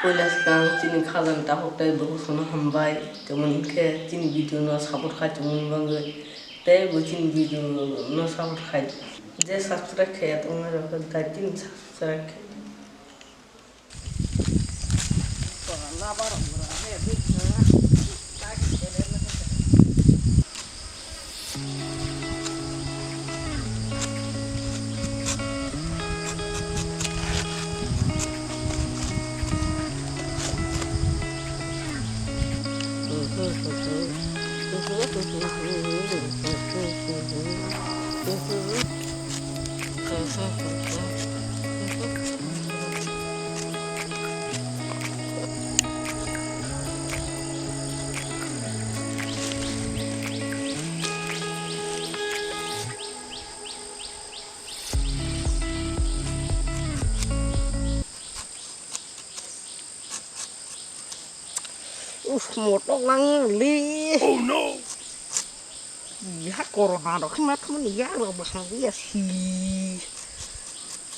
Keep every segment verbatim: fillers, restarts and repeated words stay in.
Puila swkang chini khajani takhuk tei bukhuk songno hambai, tei hwnkhe chini video no support khai tongmani bagwi, tei bo chini video no support khai, je subscribe khaiya tongmani rok khe dai chini subscribe khai. Uff, motok nang li. Oh no! Ya corona rok khe ma thumani ya rok bwsang ya si.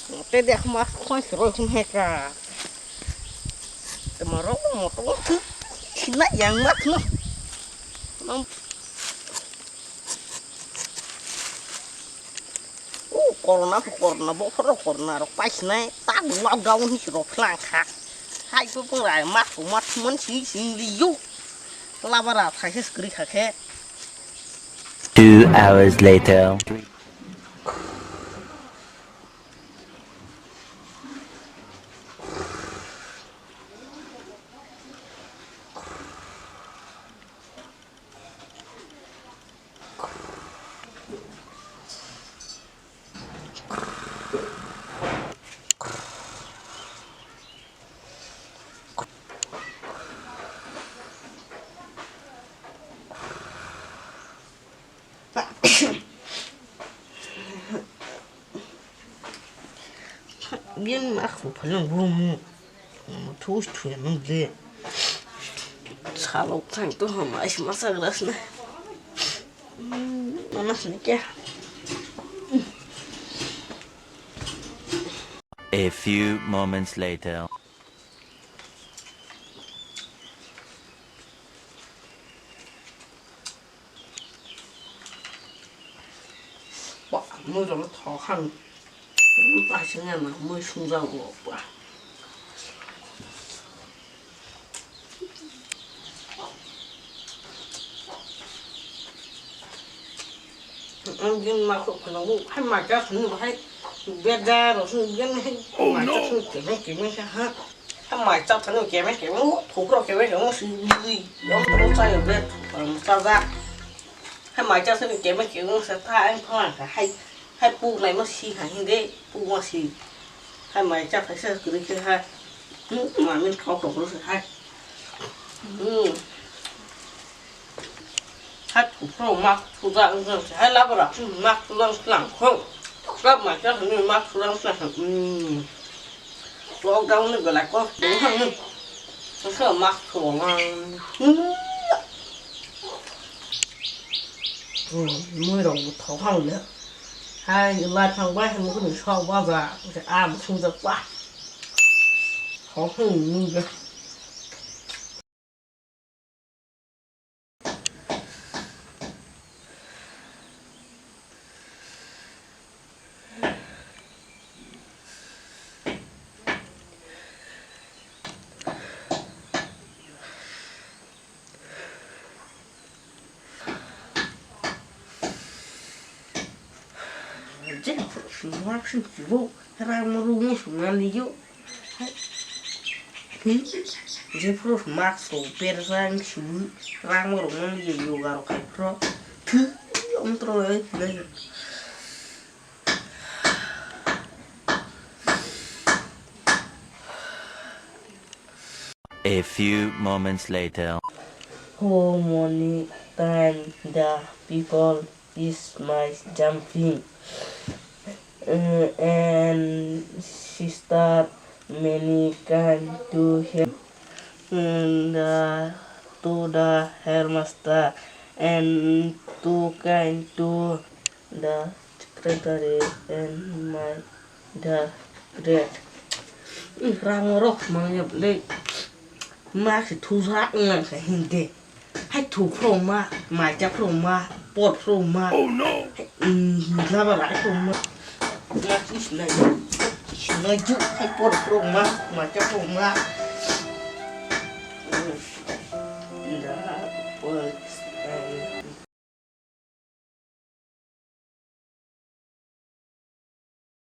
Mote de ma khoi roi khum heka. Tama rok motok thuk sina yang ma thum. O corona, corona, bokhorok corona rok paisinai, tak lockdown hinwi rok phlang kha. Hai bo pung rai ma thung ma thung man sing sing liyo. Labara phaisa swkri kha khe. Two hours later. Bien ma khu phalang bu mu. Thus thuya nang ble. Salok thang to hama is masa glas na. Mana sini kya? A few moments later. Ba, mui rok no thok han. Ba, sing ya na, mui sung jang o ba. Ang din ma ko phano, hai ma ka phano, hai beda ro sung din hai. Oh, ma ka no. Sung kebe kebe sa ha. Hai ma ka phano kebe kebe, thok ro kebe kebe si bi. Yom to sa yo be, um, sa ja. Hai mai cha sini keme keme sa ta ang phang ka hai, hai pu nai ma si ha hinde pu ma si. Hai mai cha phai sa kri kri ha. Hmm, ma min khok khok ro hai. Hmm. Hai pu pro ma pu da ang hai la bra ma pu lang lang kho. Kap mai cha sini ma pu lang lang. Hmm. Lockdown ni belai ko tong ni. Ko mak thong ang. Mui rok bo thok hang le. Hai lai thang bai hai mukuni sok ba ja. Am sung ja pa. Thok hang mui ga. Jeng sungma sing chibo rang mo rumo sungma liyo. Jephuru mask rok berjak wng simi rang rok nang ye yoga rok khai phuru thwi omtro lai hinai. A few moments later. How many times the people is my jumping, uh, and sister many kind to him, and, uh, to the headmaster, and to kind to the secretary, and my the great. Rang rok mangya le. Ma khe thusa wngkha hindi. Hai thu phrwngma, macha phrwngma, por phrwngma. Oh no! Hai, mm, laba rai phrwngma. Ma khe sinai, sinai ju, hai por phrwngma, macha phrwngma.